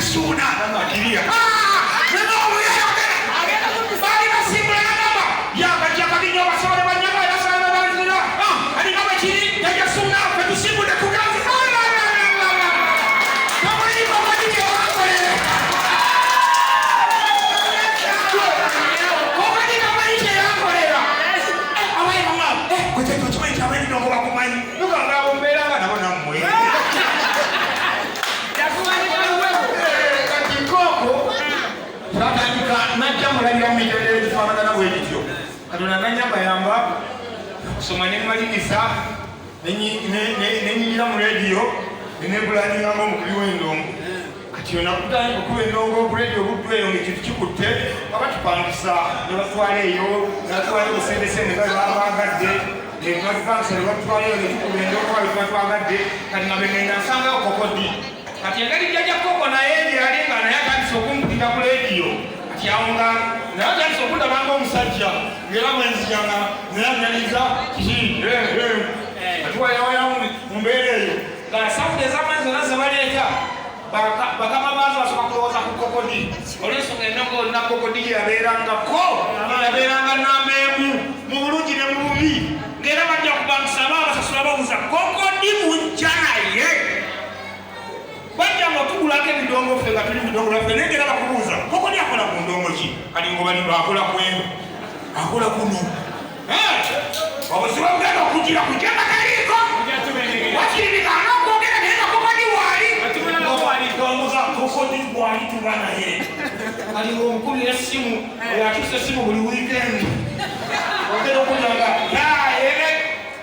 Suuna kiriya. Baali basimbula nagamba yakajja kabi nnyo basobole banyama basobole alinga bwe kiri jajja Suuna ffe tusimbudde tuganze. Tomanyi Kokodi kyewakolera. Kokodi tamanyi kyeyakolera. Abaye bamama okimanyi nti abayinongo bakumanyi mugamba abo mbeera nga nabo nammwe. Kati kooko twatandika najja mulabira mu mitendera egifaanagana bwe gityo. Katonda nanyambayamba okusoma nemmaliriza nenyingira mu rediyo nenebulaninga ngaomukubi w'endongo. Kati onakutandika okuba endongo ku rediyo Buddu eyo ngaekintu kikutte nga batupangisa ne batwala eyo nebatwala obusendesende nga bebabaagadde nebatupangisa ne batwala eyo netukuba endongo nga betuba twagadde. Kati nga bengenda nsangayo Kokodi. Kati engeri jjajja Koko naye gyeyali nga naye atandise okumpulira ku rediyo, kati awo nga naye atandise okundaba nga omusajja ngera bwenzija nga naye anyaliza kiki atuwayawayawo mu mbeera eyo nga sound ez'amaanyi zonna zebaleeta bakama baazo basooka kulowooza ku Kokodi olw'ensonga endongo olina Kokodi gye yabeerangako, yabeeranga namba emu mu bulungi ne mu bubi ng'era bajja kubangisa aba abasasula babuuza Kokodi mujja naye bajja nga otugulako ebidongo ffe nga tuli mu bidongo lwaffe naye ng'era bakubuuza Kokodi akola ku ndongo ki. Kati ngo bali akola ku eno akola kuno obuzibu bugenda okugira kujja nga taliiko wakiri bigaana okwogera naye nga Kokodi waali omuga Kokodi bwali tuba naye. Kati ngaomukubira essimu oyo akyusa essimu buli wiikendi ogenda okunyanga yaye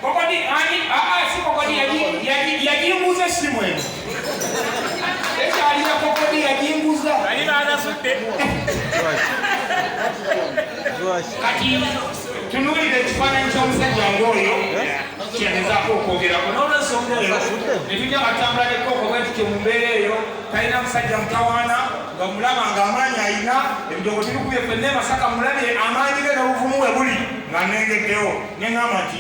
Kokodi ani aa si Kokodi yagimbuza essimu eno ekyalira Kokodi yagimbuza. Bali basasudde. Kati tunuulira ekifaananyi ky'omusajja ng'oyo kyegezaako okwogerako n'olwensonga eyo netujja batambula ne Koko bwe tutyo mu mbeera eyo. Talina musajja mutawaana nga mulaba ng'amaanyi ayina ebidongo tubikubye ffenna e Masaka mulabye amaanyi ge n'obuvumu we buli nga nengeddewo neŋŋamba nti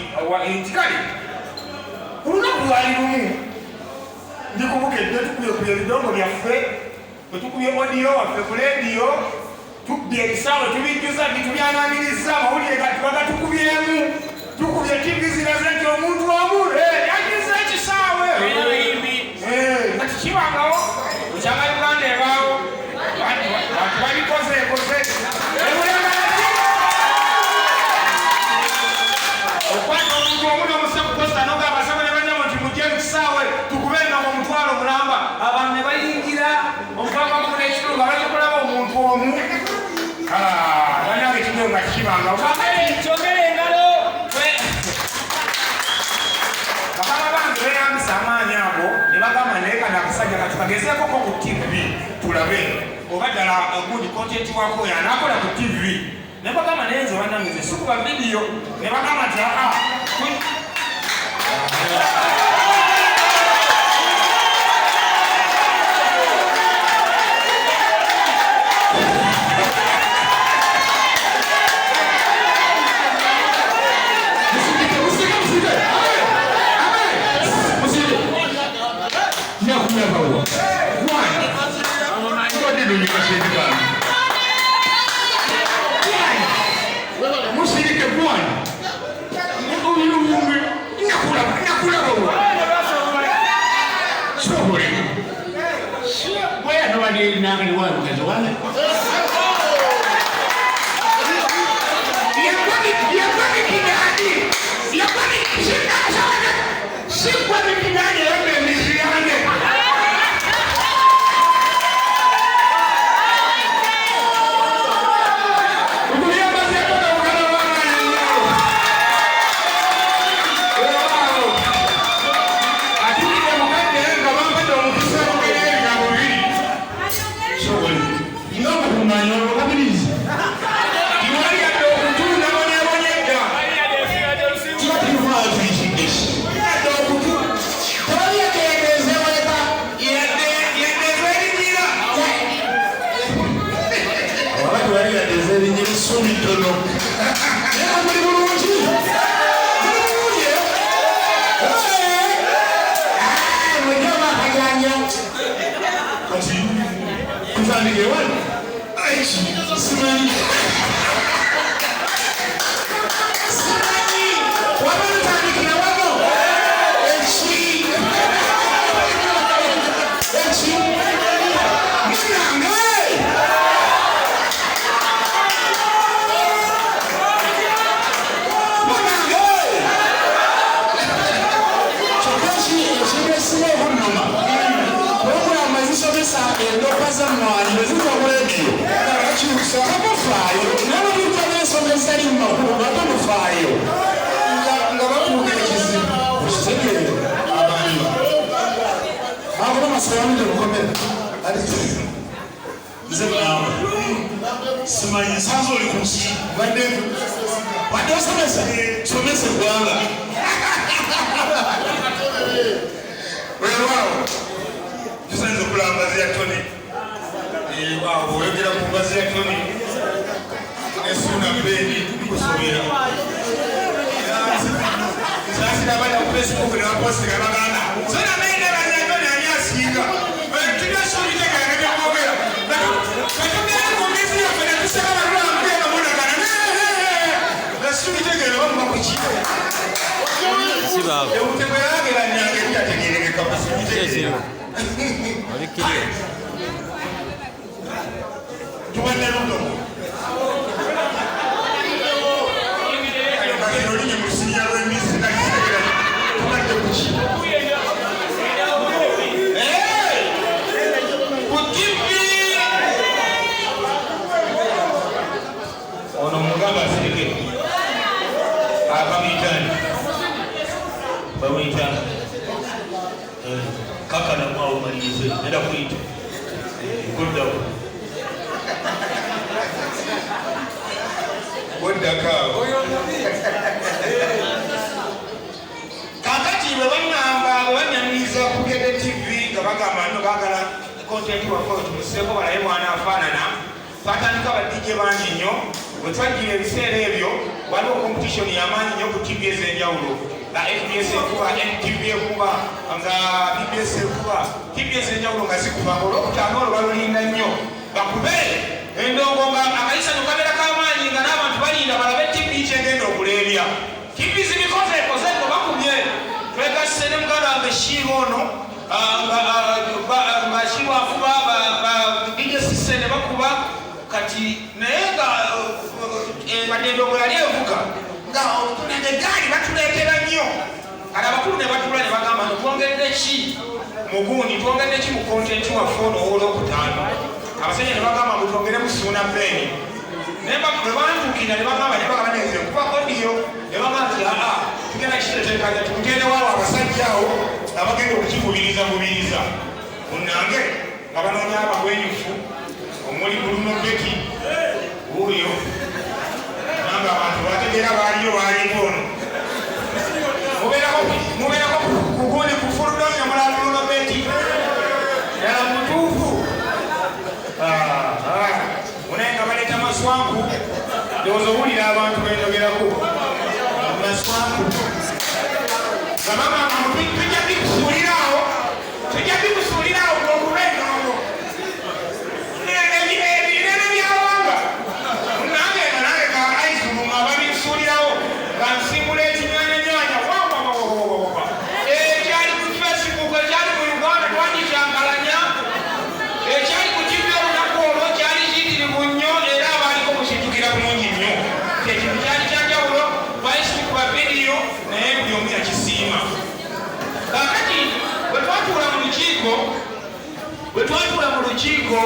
nti kale olunaku lwali lumu ndi kubukedde tukubye ebidongo byaffe bwe tukubye audio waffe ku lediyo tubbye ebisaawe tubijjuza bitubyananiriza amawulire gati bagatukubyemu tukubye TV ziraze nti omuntu omu yagiza ekisaawe. Abayimbi. Kati kibangawo bukyanga Uganda ebaawo bantu babikozeekoze ebulemeezi okwata omuntu omu nomusa ku poster nogamba asaba ne banyabo nti mujje mu kisaawe tukube nga omutwalo mulamba abantu ne bayingira 60.5 nga bajja kulaba omuntu omu. Banange ekintu nga kibangawo. Kyongere engalo. Bakama bange beyambisa amaanyi ago ne bagamba naye kano akasajja kati kagezeekoko ku TV tulabe oba ddala gundi content wako oyo anaakola ku TV. Ne bagamba naye nze bannange nze sikuba vidiyo ne bagamba nti aa. Musindike, musindike, musindike. Amen. Amen. Musindike. Nyakunyakawa. Why? Mbadde nonyekasente kange. Why? Musindike one. Nakulaba, nakulaba wa. Sobole. Bwe nobadde nange wa mugenzi wange. Yakwani kinani? Yakwani sikwani kinani yambe emizi yange. Okuyambazeeko n'obukala bw'amaanyi nnyo. Weewaawo. Atulidde mukadde nga bampadde omukisa okwogera ebigambo bibiri. Sobole. Nga mukuŋŋaanya olwokubirizi. Tiwali yadde okutu nabonyeebonyedda. Kiba kirufaawo tuyitidde. Yadde okutu. Tewali yadde ezeewaleka. Yadde yadde ez'erinnyira. Oba tewali yadde ez'erinnyira essuubi ttono. Naye nga muli bulungi. Muli bulungi, eh? Eh, mujje akajanja. Kati Tutandike wano. Simanyi. Simanyi. Waba tutandikira wano. Eki. Eki. Munange. Munange. Kyokka ekintu ekisinga okunnuma, pulogulaamu ezisomesa endokwa z'emmwanyi bwe ziva ku leediyo temufaayo, naye bwe mujja n'ensonga ezitali mu makulu nga temufaayo, nga bafuuka ekizibu. Okitegeere. Abantu Bakuba masalamu tebukomera. Nze naawe simanyi, nsanze oli ku nsi. Badde wadde osomesa, somesa eggwanga. Weewaawo, tusanze okulaba mbazi ya Tony. Awo oyogera ku mbazi ya Tony ne Suuna Ben, tukusomera. Nsaasira abali ku Facebook ne bapostinga baganda Suuna Ben ne mbazi ya Tony ani asinga. Tulina suubitegeera byemwogera. Katugende ku mbizi yaffe ne tuseka balula mugenda munagana nga situbitegeera bamuba ku ki. Sibaawo. Ebutebwerageranyanga ebitategeerekeka busibitegeera. Oli kiriya. Tubadde ludomo kagenda olinye mu lusinya lw'embizi nakitegera tubadde ku ki. Ku TV ono omugamba asirike bamuyitani bamuyita kakanamu awo malirize era kuyita kuddako oddako awo. Kakati bwe baŋŋamba, bwe banyamiriza ku Bukedde TV nga bagamba nno baagala content waffe oyo tumuseeko balabe bw'anaafaanana, twatandika ba DJ bangi nnyo. Bwe twajjira ebiseera ebyo waliwo competition y'amaanyi nnyo ku TV ez'enjawulo, nga SBS ekuba, NTV ekuba, nga BBS ekuba, TV ez'enjawulo nga zikuba, nga Olwokutaano olwo balulinda nnyo bakube endongo, nga akayisanyo kabeera k'amaanyi, nga n'abantu balinda balabe TV kyegenda okuleebya. TV zibikoze ekozeko bakubye. Twegasse ne muganda wange Shiiba ono, nga Shiiba afuba, DJ Sisse ne bakuba. Kati naye nga badde endongo yali evuga nga egaali batuleetera nnyo. Kati abakulu ne batula ne bagamba nti twongedde ki mugundi, twongedde ki mu content waffe ono ow'Olwokutaano? Abasajja ne bagamba ngu twongeremu Suuna Ben. Bwe bantuukira ne bagamba neze nkuba audio, ne bagamba nti aa, tugenda kitetekanya tukuteerewo abasajja awo abagenda okukikubiriza bubiriza. Munnange nga banoonya abagwenyufu omuli Bruno Beki wuuyo, nanga abantu bategeera baaliyo baalimu ono mubeerako kugundi ku fuludozi nemulaba Bruno Beki ddala mutuufu munaye nga baleeta maswanku. Ndowooza owulira abantu benjogerako maswanku nga bagamba tujja bikusuuliraawo, tujja bikusuuliraawo okuba endongo ebinene byawanga. Nange nga nange ka aizulu nga babinsuulirawo nga nsimbula ekinyanyanyanya wawawawawawa ekyali ku Facebook, ekyali mu Uganda twakikyankalanya. Ekyali ku TV olunaku olwo kyali kiyitirivu nnyo, era abaaliko mukijjukira bulungi nnyo. Ekintu kyali kyanjawulo, twali kitukuba vidiyo naye buli omu yakisiima. Kakati bwe twatuula mu lukiiko, bwe twatuula mu lukiiko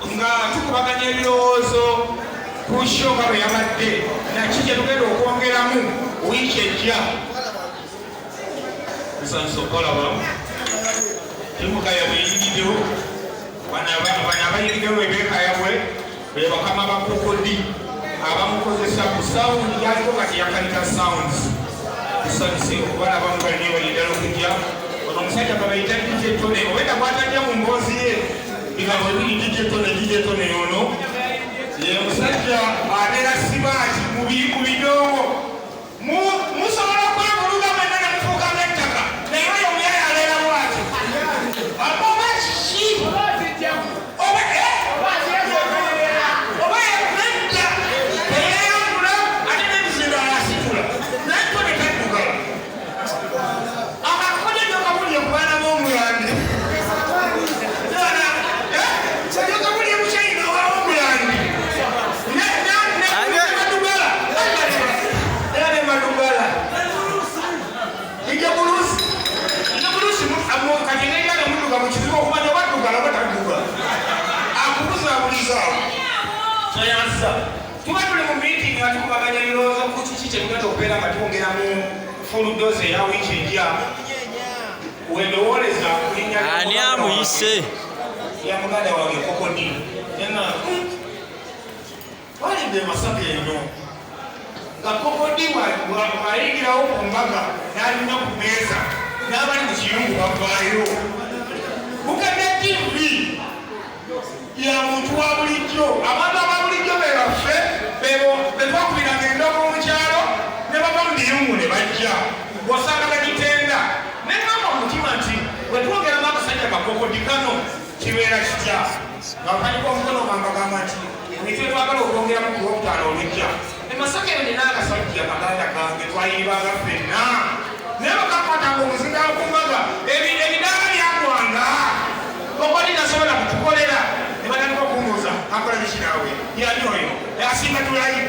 nga tukubaganya ebirowoozo ku show nga bwe yabadde naki kye tugenda okwongeramu wiiki ejja, tusanyusa okukolaba timuka yabwe eyingiddewo. Bano abayingiddewo bebeeka yabwe be bakama ba Kokodi abamukozesa ku sound yaliko kati yakalita sounds. Tusanyuse okubalaba mubalire bali ddala okujja. Ono omusajja gabayita DJ Tone, obwedda bwatajja mu mboozi ye bigambo bibiri, DJ Tone, DJ Tone. Ono ye musajja abeera sibaaki mu bidongo. Musobola okwevuluga mwenna ne mufuuka ng'ettaka, naye oyo omuyaya abeera bw'ati oba kiki oba Neyanza tuba tuli mu meeting nga tukubaganya ebirowoozo ku kiki kye tugenda okubeera nga twongera mu full dose eya wiiki ejja. Wendowooleza ku linnya lya Ani muganda amuyise? wange, ya muganda wange Kokodi. Nenga twalidde e Masaka eno nga Kokodi bw'ayingirawo ku mbaga n'alina ku mmeeza n'abali mu kiyungu bavaayo. Bukedde TV ya muntu wa bulijjo, abantu aba bulijjo be baffe bebo betwakubiranga endogo mu kyalo ne bava mu biyungu ne bajja osanga bagitenda. Neŋŋamba mu mutima nti bwe twongeramu akasajja kakokodi kano kibeera kitya? Nga mpanika omukono nga mbagamba nti ebintu byetwagala okwongeramu ku Lwokutaano olujja e Masaka eyo, nina akasajja kaganda kange twayiribanga ffenna, naye bakakwatanga omuzindaalo ku mbaga ebidaala byagwanga. Kokodi tasobola kutukolera. Ne batandika okumbuuza, akola biki naawe? Yani oyo asimba tulayi.